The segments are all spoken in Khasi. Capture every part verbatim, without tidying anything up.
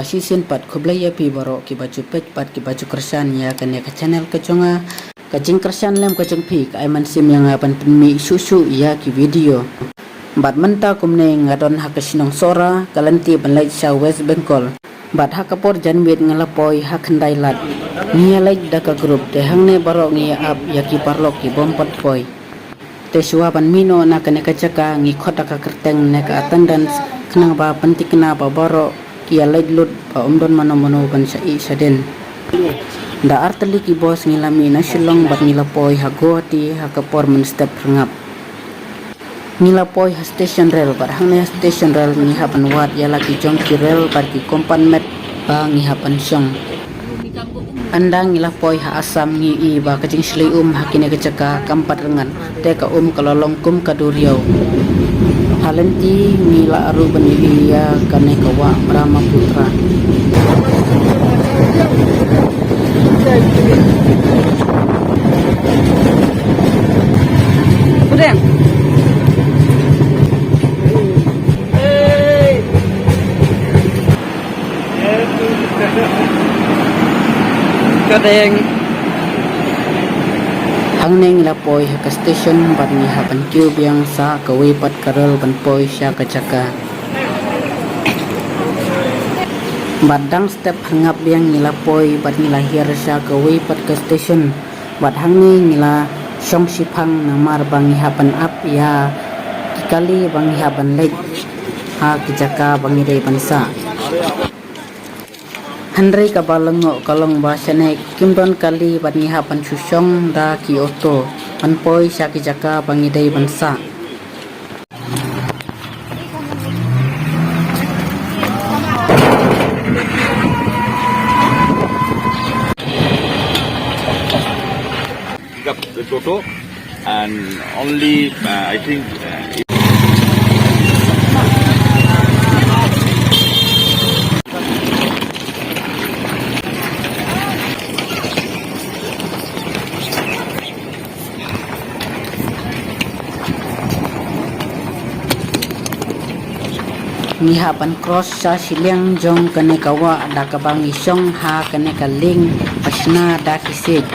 Shisien pat khublei ïa phi baroh kiba ju peit bad kiba ju kyrshan ïa kane ka channel ka jong nga. Ka jingkyrshan lem ka jong phi ka ai mynsiem ïa nga ban pynmih shuh shuh ïa ki video. Bad mynta kumne nga don ha ka shnong Sohra, ka lynti ban leit sha West Bengal. Bad ha ka por janmiet nga la poi ha Khyndai Lad. Ngi ïa leit da ka group, te hangne baroh ngi ïa ap ïa ki paralok ki bym pat poi. Te shuwa ban mih noh na kane ka jaka ngi khot da ka kyrteng ne ka attendance, khnang ba pynthikna ba baroh ki ïa leit lut ba ym don mano mano ban shah ïeh shadien. Da ar tylli ki bos ngi la mih na Shillong bad ngi la poi ha Guwahati ha ka por mynstep rngap. Ngi la poi ha station rel bad hangne ha station rel ngi hap ban wad ïa la ki jong ki rel bad ki compartment ba ngi hap ban shong. Ynda ngi la poi ha Assam ngi i ba ka jingshlei um ha kine ki jaka kam pat rngan, te ka um ka la long kum ka duriaw. Ha lynti ngi la ruh ban i ïa kane ka wah Brahmaputra. Pudeng. Kadeng. Hangne ngi la poi ha ka station bad ngi hap ban kiew biang sha kawei pat ka rel ban poi sha ka jaka. Bad dang step rngap biang ngi la poi bad ngi la hiar sha kawei pat ka station. Bad hangne ngi la shong shiphang namar ba ngi hap ban ap ïa ki kali ba ngi hap ban leit ha ki jaka ba ngi dei ban sah. Hynrei kaba lyngngoh ka long ba shane kim don kali bad ngi hap ban shu shong da ki auto ban poi sha ki jaka ba ngi dei ban sah. Pick up the toto and only, uh, I think, uh, Ngi hap ban cross sha shiliang jong kane ka wah da kaba ngi shong ha kane ka lieng ba shna da ki siej.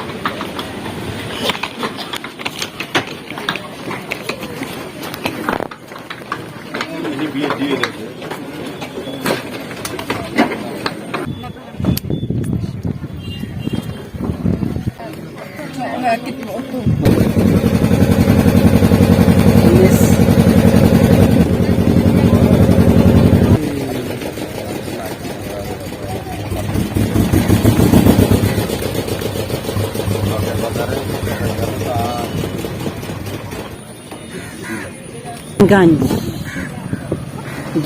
Ganj.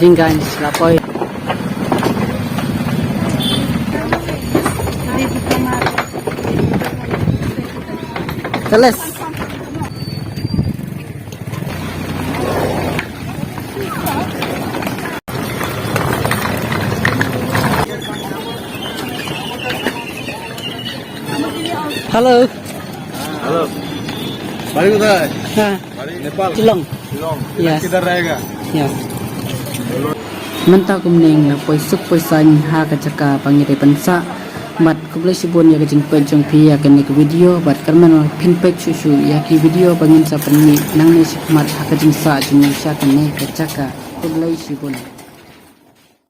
Jingganj la poi. Teles. Hello. Hello. Bari kotha hai? Ha. Nepal. Shillong. Shillong. Yes. Kidhar rahega? Yes. Mynta kumne ngi la poi suk poi saiñ ha ka jaka ba ngi dei ban sah. Bad khublei shibun ïa ka jingpeit jong phi ïa kane ka video bad kyrmen phin peit shuh shuh ïa ki video ba ngin sa pynmih nangne shakhmat ha ka jingsah jong ngi sha kane ka jaka. Khublei shibun.